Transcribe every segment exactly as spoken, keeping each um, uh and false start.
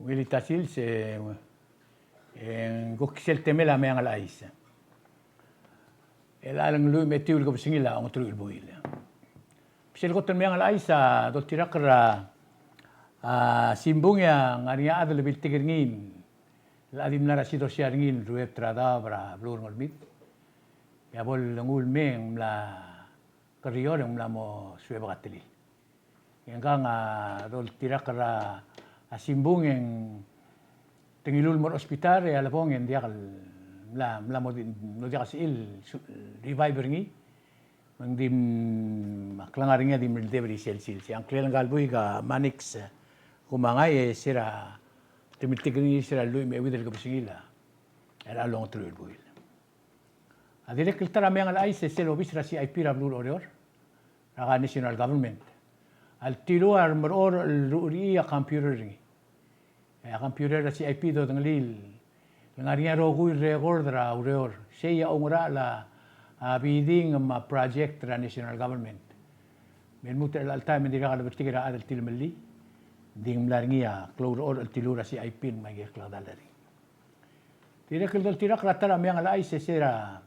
Milita sils e, e ng kuk sel temel a Meang el Chais. El a lluich me a etiu el kebesengil a ongeteruich el buil. Sel kot el Meang el Chais a doltirakl er a, a, simbung e a ngar er ngii a chad el biltik er ngii el a di mla er a sidosia er ngii el ruebet er a daob er a beluu er a Ngelmid. E a bo lenguu el mei e ng mla kerior e ng mla mo suebek a telil. E ngkang a doltirakl er a simbung e ng te ngiluu el mo er a hospital e a lebong e ng diak el mla, mla mo di, mlo diak el sebechir el su-, revive er ngii. Me ng di, mm, a klengar er ngii a di mle debri sel sils. E a ngklel ngka el buik a Manix Kumangai e se er a te miltik er ngii se er a lluich me a euid el kebesengil a, er a ongeteruich el buil. A dirrek el ta er a Meang el Chais e sel obis er a C I P er a beluu er Oreor, er a National Government, a ltiluu a remerechorech el ruchurechii a computer er ngii. E a computer er a C I P a dodengelii el ngar er ngii a rokui el record er a ureor. Sei a oungerachel a, a, bidding me a project er a National Government. Me lmuut er chelecha el taem e ng dirkak lebetik er a chad el tilemellii. Ng di ng mla er ngii a klou el ureor el tiluu er a C I P el ngmai a ikel klekedall er ngii. Dirrek el doltirakl er a ta er a Meang el Chais e se er a,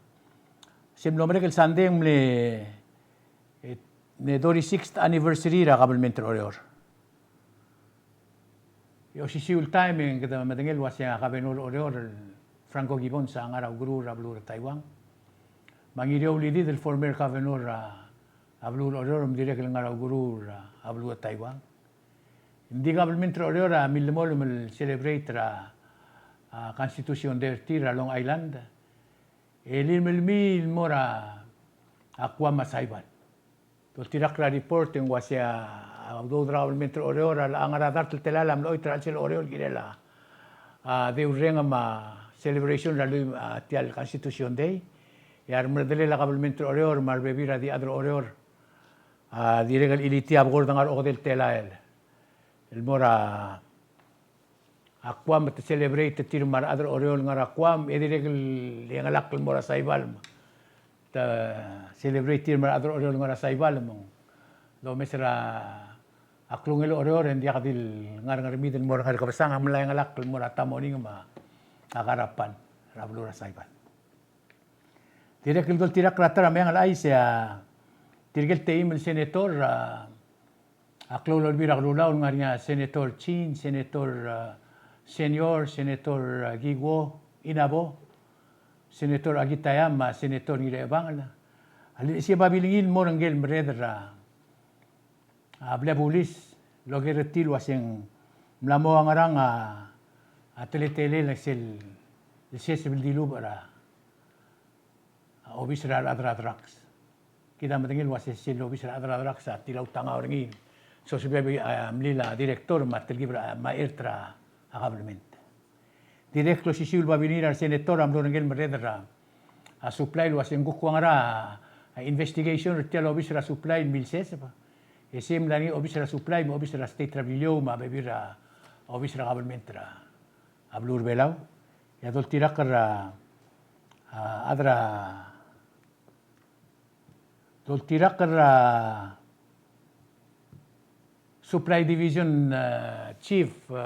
se mlo merek el Sunday e ng mle, e, mle thirty-sixth anniversary er a kabelment er Oreor. E osisiu el taem e kede medengei el uasei a governor er Oreor el Franco Gibbons a ngar er a ukeruul er a beluu er a Taiwan. Me a Ngirioulidid el former governor er a, a beluu er Oreor me ng dirrek el ngar er a ukeruul er a, a beluu er a Taiwan. Ng di kabelment er Oreor a millemolem el celebrate er a, a, Constitution Day er tir er a Long Island. E lilemolem el mo er a Guam me a Saipan. Doltirakl er a report e ng uasei a, a udoud er a kabelment er Oreor a locha ngar er a dart el telael a mlo choit er a chelsel Oreor el kirel a, a, deurreng me a celebration er a lluich, a, tia el Constitution Day. E a remerredelel a kabelment er Oreor me a rebebil er a di chad er Oreor a dirrek el chilitii a bekord ngar er a okedei el telael el mo er a Guam me te celebrate er tir me a rechad er Oreor el ngar er a Guam, e dirrek el chengelakl el mo er a Saipan me te celebrate er tir me a rechad er Oreor el ngar er a Saipan me ng domes er a klungel Oreor e ng diak di el ngar er a Ngermid el mo er a Ngerkebesang, a mla chengelakl el mo er a Tamuning me a Karapan er a beluu er a Saipan. Dirrek el doltirakl er a ta er a Meang el Chais e a tirke el teim el senator, a, a klou el Olbiil er a Kelulau el ngar er ngii a Senator Chin, Senator, a, Senior, Senator, a, Kikuo Inabo, Senator Akitaya me a Senator Ngirchechebangel a lilechesii a babilngir el mo er ngike el merreder er a a blil a bulis el oker er tir el uasei ng mla mo ngerang a, a teletelel sel, sel seseb el dilubech er a, a obis er a rechad er a drugs. Kid a medengei el uasei sel obis er a rechad er a drugs a tilautangau er ngii. Sosebii a, a mlil a director me a telkib er a, me a chert er a, a kabelment. Dirrek el osisiu el babilngir a resenator a mlo er ngike el merreder er a, a supply el uasei ng kuk ua ngera a investigation er tia el obis er a supply el milseseb. E sei a mla er ngii a obis er a supply me a obis er a state er a Beliliou me a bebil er a obis er a government er a beluu er a Belau. E a doltirakl er a, a, chad er a Doltirakl er a Supply Division, e, Chief, e,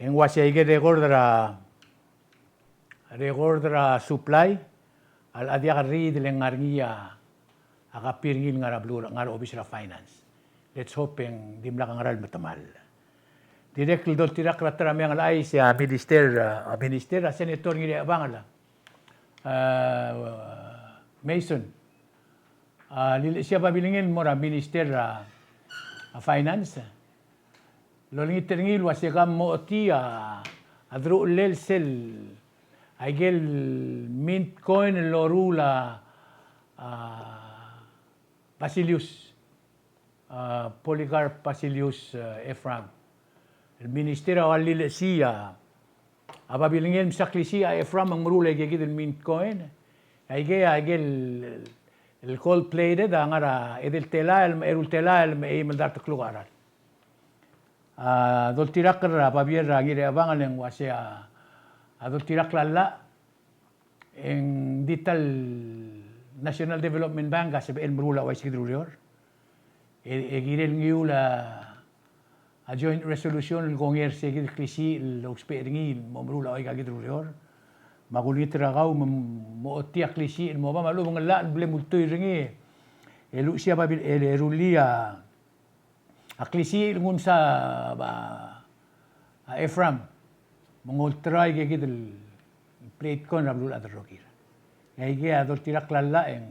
e ng uasei aike el record er a, record er a supply a locha diak el riid el ngar er ngii a, a copy er ngii el ngar er a beluu, ngar er a obis er a finance. Let's hope e ng dimlak a ngera el metemall. Dirrek el doltirakl er a ta er a Meang el Chais, a minister, a minister, a Senator Ngirchechebangel, a, Mason, a lilechesii a babilngel el mo er a minister er a, a finance el olengit er ngii el uasei kam mo ochotii a, a deruchellel sel, aike el mint coin el loruul a, a Basilius, a, Polycarp Basilius, e, Ephraim. El minister a ua lilechesii a, a babilngel el msa klisiich a Ephraim me ng meruul aike kid el mint coin. Aike, aike el, el gold plated a ngar er a edei el telael me a eru el telael me a eim el dart el kluk a cheral. A doltirakl er a babier er a Ngirchechebangel e ng uasei a, a doltirakl a llach e ng di ta el National Development Bank a sebechel el meruul a uaisei kid el ureor. E, e kirel ngiul a, a joint resolution el kongei er se kid el klisiich el ousbech er ngii el mo meruul a oik a kid el ureor. Me a kulengit er kau me, mo ochotii a klisiich el mo oba me a lechub e ng llach el bla mo ultuil er ngii e luchesii a babier el, el rullii a klisiich el nguu el msa a, a Ephraim me ng olterau aike kid el plate ko er a beluulechad el rokir. E aike a doltirakl a llach e ng,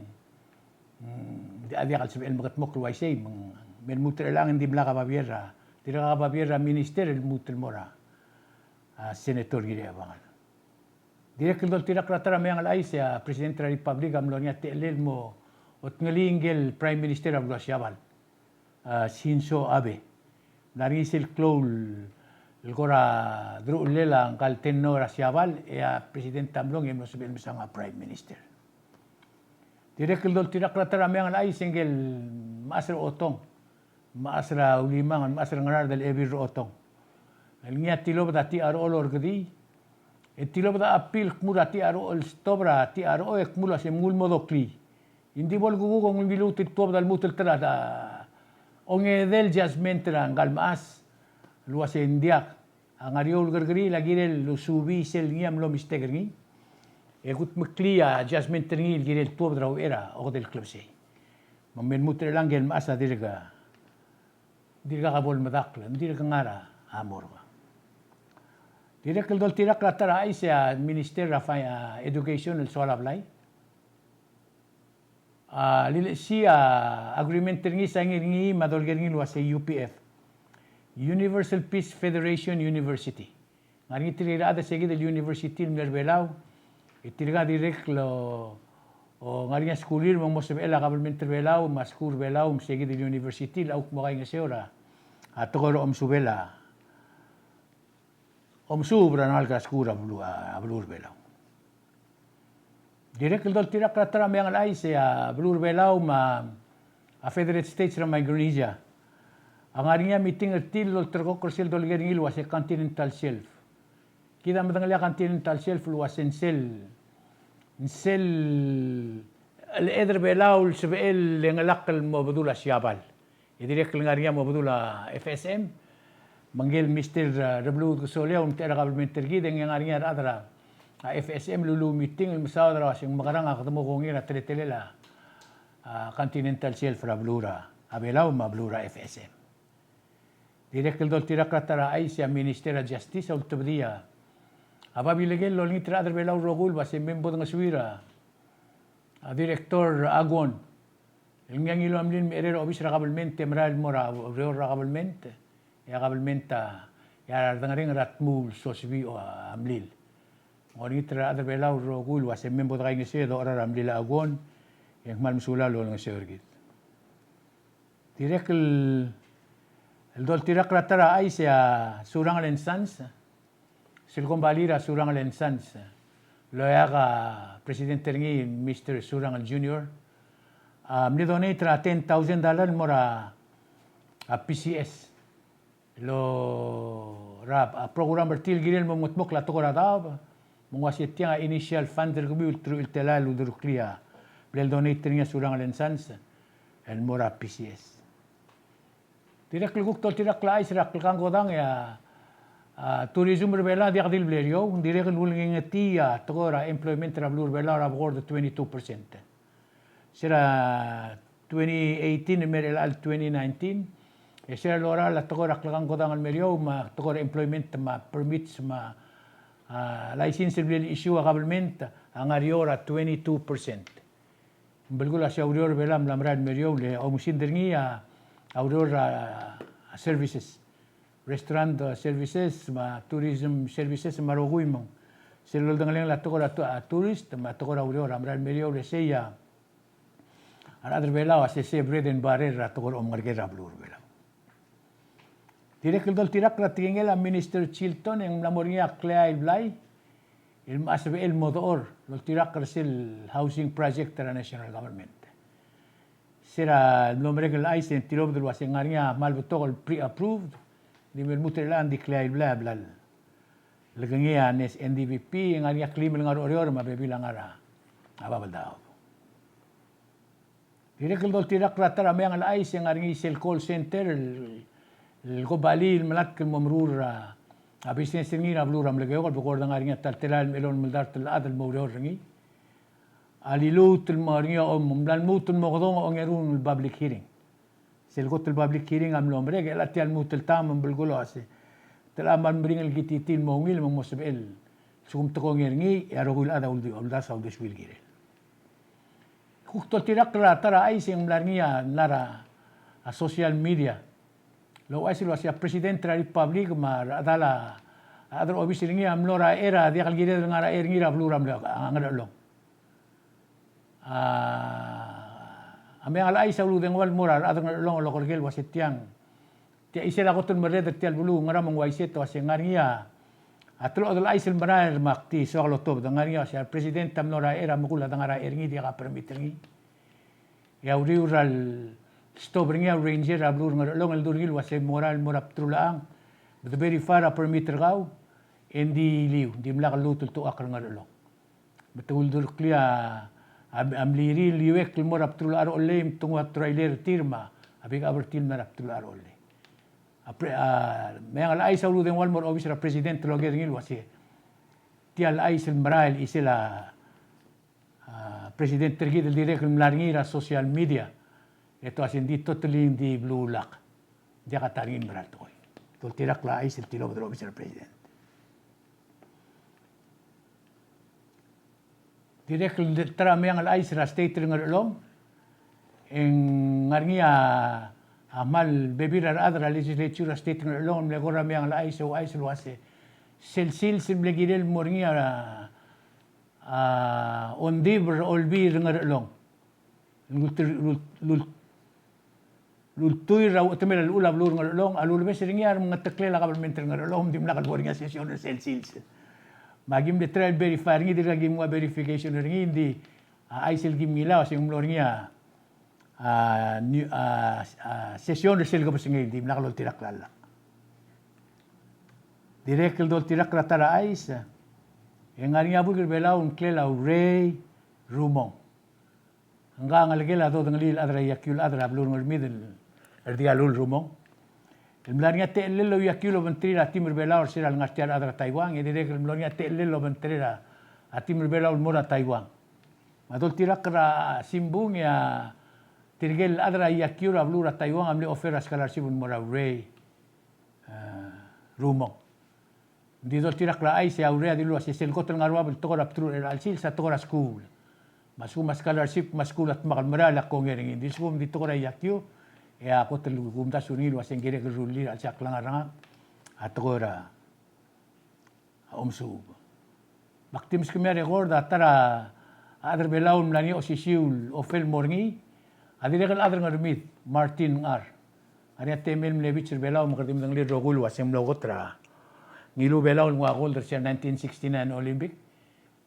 mm, a diak el sebechel el mekedmokl el uaisei, me ng, me lmuut er chelechang e ng dimlak a babier er a, dirkak a babier er a minister el lmuut el mo er a, a, senator Ngiraibangal. Dirrek el doltirakl er a ta er a meang el chais e a President er a Republic a mlo er ngii a techellel el mo otngelii ngike el Prime Minister er a beluu er a Siabal, a, Shinzo Abe. Ng ngar er ngii sel klou el kora deruchellel a ngka el tenure er a Siabal, e a President a mlong e mlo sebechel el mesang a Prime Minister. Dirrek el doltirakl er a ta er a meang el chais e ngike el mechas er a Otong, mechas er a Ulimang, mechas er a Ngaraard el Ebil er a Otong, el ngii a tilobed a T R O el orrekedii, e tilobed a appeal el kmu er a T R O el stop er a T R O e kmu el uase ng mnguu el mo doklii. Ng di bo lekukuk e ng ungil el tuobed a lmuut el ta er a ongedei el judgment er a ngka el mechas el uase ng diak a ngar er eou el kerrekeriil a kirel el subii sel ngii a mlo mistake er ngii, e kudmeklii a judgment er ngii el kirel tuobed er a uchei er a okedei el klebesei. Me ng lmuut er chelechang e ngike el mechas a dirk, dirkak bo lemedakl, ng dirk ngar er a morgue. Dirrek el doltirakl er a ta er a chais e a Minister er a Fi-, a, Education el soal a blai a lilechesii a agreement er ngii, sain er ngii me a dolekoi er ngii el uase U P F, Universal Peace Federation University. Ng ngar er ngii tirke el chad er se kid el university el mle er a Belau, e tirka dirrek el, o, ng ngar er ngii a skulir me ng mo sebechel a kabelment er a Belau me a skuul er a Belau me se kid el university el kuk mo kaingeseu er a, a tekoi er a omesubel a, omesuub er a rengalek er a skuul er a beluu, a beluu er a Belau. Dirrek el doltirakl er a ta er a meang el chais e a beluu er a Belau me a Federated States er a Micronesia a ngar er ngii a meeting er tir el olterekokl er sel dolekoi er ngii el uase continental shelf. Kid a medengelii a continental shelf el uase ng sel, ng sel chelechedeb er a Belau el sebechel el chengelakl el mo bedul a Siabal. E dirrek el ngar er ngii a mo bedul a F S M. Me ngike el Mister, a, Rebluud Kesolei a ulemtechei er a kabelment er kid e ng ngar er ngii a rechad er a, a, F S M el uluumeeting el mesaod er a uase ng mekerang a kede mo kongei er a teletelel a, a, continental shelf er a beluu er a Belau me a beluu er a F S M. Dirrek el doltirakl er a ta er a chais e a Minister er a Justice a ultebedii a babilngel el olengit er a rechad er a Belau el rokui el uase me bo dengesuir a, a Director Aguon el ngii a ngiluu a mlil el mecherei er a obis er a kabelment e merael el mo er a ureor er a kabelment, e a kabelment a, e a redengerenger a dmu el sosebii a mlil. Ng olengit er a rechad er a Belau el rokui el uase me bo dekaingeseu e docherar a mlil a Aguon, e ng kmal mesulang el olengeseu er kid. Dirrek el, el doltirakl er a ta er a chais e a Surangel and Sons, sel kombalii er a Surangel and Sons el oeak a president er ngii, Mister Surangel Junior, a mle donate er a ten thousand dollar el mo er a, a, P C S. El, er a, a, program er tir el kirel el mo mengedmokl a tekoi er a daob, me ng uase tiang a initial fund er kemiu el teruich el telael el ulderuklii a, bla ledonate er ngii a Surangel and Sons el mo er a P C S. Dirrek el kuk doltirakl a chais er a klekangkodang e a, a, tourism er a Belau a diak di le bla er eou, ng dirrek el ulengengetii a tekoi er a employment er a beluu er a Belau er a bekord twenty-two percent. Se er a twenty eighteen el mei er chelecha el twenty nineteen, e se er a lorael a tekoi er a klekangkodang el mei er eou me a tekoi er a employment me a permits me a, a, license el bla le issue a government a ngar er eou er a twenty-two percent. Ng belkul a se a ureor er a Belau a mla merael el mei er eou, le oumesingd er ngii a, a ureor er a, a, services, restaurant, a, services me a tourism services me a rokui me ng sel loldengelengel a tekoi er a tu-, a, tourist me a tekoi er a ureor a merael el mei er eou, le sei a, a rechad er a Belau a sesei a bread and butter er a tekoi er a omengerker er a beluu er a Belau. Dirrek el doltirakl er a tekingel a Minister Chilton e ng mla mo er ngii a kleai el blai el mla sebechel el mo dechor el oltirakl er sel housing project er a national government. Se er a mlo merek el chais e ng tilobed el uase ng ngar er ngii a kmal betok el pre-approved, di me lmuut er chelechang e ng di kleai el blai a bla le lekengei a N D B P, e ng ngar er ngii a kleim el ngar er a Oreor me a bebil a ngar er a Babeldaob. Dirrek el doltirakl er a ta er a meang el chais e ng ngar er ngii sel call center el, el kobachelii el melatk el mo meruul er a, a business er ngii er a beluu er a Melekeok, el bekord a ngar er ngii a ta el telael me a elolem el dart el chad el mo oureor er ngii. A liluut el mo er ngii a om, mla lmuut el mo kedong a ongeru el public hearing. Sel kot el public hearing a mlo merek, e chelecha tia el lmuut el taem me ng belkul a uase, te locha kmal meringel el kititii el mo ungil me ng mo sebechel el lsekum te kongei er ngii, e a rokui el chad a uldi-, uldasu a uldesuir el kirel. Kuk doltirakl er a ta er a chais e ng mla er ngii a, mla er a, a social media. El ouchais el uase a President er a Republic me a rechedal a, a chad er a obis er ngii a mlo er a chei er a diak el kired el ngar er a chei er ngii er a beluu er a Mele-, a Ngerchelong. A, a Meang el Chais a uludengua el mo er a rechad er a Ngerchelong el okerker el uase tiang. Tia chisel a kot el merreder er tia el beluu, ngera me ng uaisei, e te uase ng ngar er ngii a, a telechedal chais el merael me ak di soak el otobed, ng ngar er ngii a uase a President a mlo er a chei er a mekull a de ngar er a chei er ngii, diak a permit er ngii. E a uriul er a lestop er ngii a ranger er a beluu er a Ngerchelong el dul er ngii el uase ng mo er a, mo er a bdelul a chang, me de verify er a permit er kau, e ng di liu, ng dimlak lluut el tuchakl er a Ngerchelong. Me te uldureklii a, a, a mlirii el iuekl el mo er a bdelul a cherollei, me te nguu a trailer er tir me a big abertil el mei er a bdelul a cherollei. A pre-, a, Meang el Chais a uludengua el mo er a obis er a President el oker er ngii el uase tia el chais el merael el chisel a, a, President er kid el dirrek el mla er ngii er a social media, e te uase ng di totally ng di blulak. Diak a ta er ngii el mera el tekoi. Doltirakl a chais el tilobed er a obis er a President. Dirrek el ta er a Meang el Chais er a state er a Ngerchelong, e ng ngar er ngii a, a kmal bebil er a rechad er a legislature er a state er a Ngerchelong el mle kora Meang el Chais, ouchais el uase sel sils el mle kirel el mo er ngii a, a, ongdibel er a Olbiil er a Ngerchelong. Lul-, lul-, lul-, lultuil er a uchetemel a llechul a beluu er a Ngerchelong, a lulebes er ngii a remengeteklel a government er a Ngerchelong, me ng dimlak el bo er ngii a session er sel sils. Me aki mle try el verify er ngii, dirrek aki mnguu a verification er ngii, ng di, a, chais el kim ngilai a uase ng mlo er ngii a, a, new, a, a, session er sel kebesengei, ng dimlak loltirakl a llach. Dirrek el doltirakl er a ta er a chais, e ng ngar er ngii a buik er a Belau el ngklel a Urei Rumong. Ngka a ngelekel a dodengelii el chad er a iakiu el chad er a beluu er a Ngermid el Rdialul Rumong. El mla er ngii a techellel el ouiakiu el obengterir a team er a Belau er se er a lengar tia el chad er a Taiwan, e dirrek el mlo er ngii a techellel el obengterir a team er a Belau el mo er a Taiwan. Me a doltirakl er a simbung e a tirke el chad er a iakiu er a beluu er a Taiwan a mle offer a scholarship el mo er a Urei, e, Rumong. Ng di doltirakl er a chais e a Urei a dilu el uase sel kot el ngar er a bab el tekoi er a bdelul er a chelsel a tekoi er a skuul. Me a lsekum a scholarship me a skuul a dmak el merael e ak kongei er ngii. Ng di lsekum ng di tekoi er a iakiu, e a kot el kumdasu er ngii el uase ng kirek el rullii er a chelsel a klengar er ngak a tekoi er a omesuub. Me ak di meskemiu a record a ta er a chad er a Belau el mla er ngii a osisiu el offer el mo er ngii, a dirrek el chad er a Ngermid, Martin Ngar. Ngar er ngii a temel el mle beach er a Belau me kede di medengelii el rokui el uase ng mlo kot er a ngiluu a Belau el nguu a gold er se er a nineteen sixty-nine Olympic.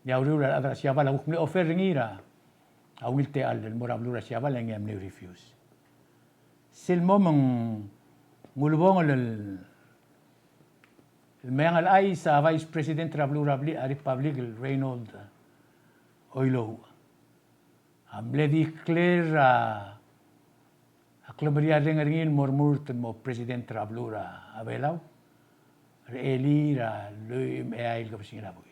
E a uriul er a rechad er a Siabal a kuk mle offer er ngii er a ungil techall el mo er a beluu er a Siabal e ngii a mle refuse. Sel mo me ng ulebongel el, el Meang el Chais a Vice President er a beluu er a Bli-, a Republic el Raynold Oilouch a mle declare a, a klemeriarreng er ngii el mo remurt el mo President er a beluu er a Belau er a elii er a lluich me a eai el kebesengil a buil.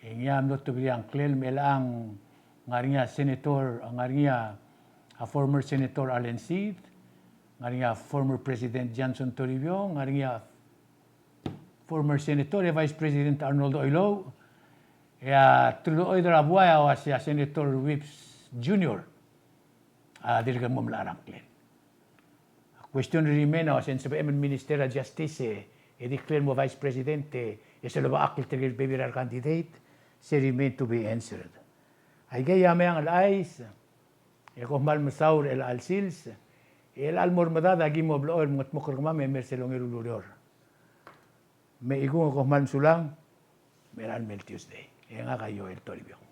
E ngii a mlo tebedii a ngklel me chelechang, ng ngar er ngii a senator, ng ngar er ngii a, a former senator Alan Seid, ng ngar er ngii a former President Johnson Toribiong, ng ngar er ngii a former senator e Vice President Arnold Oilouch, e a teloid er a buai a uase a Senator Whipps Junior a dirk mo melai er a ngklel. A question remain a uase ng sebechem el Minister er a Justice e, e declare el mo Vice President e, e se lobechakl tirke el bebil er a re candidate, se remain to be answered. Aikei a Meang el Chais, e kom kmal mesaul er chelecha el sils, e chelecha el mo er medad a ki mo blechoel el mengedmokl er kemam e mei er sel ongeru el ureor. Me chikung e kom kmal mesulang, me er a lemei el Tuesday. E ngak a Joel Toribiong.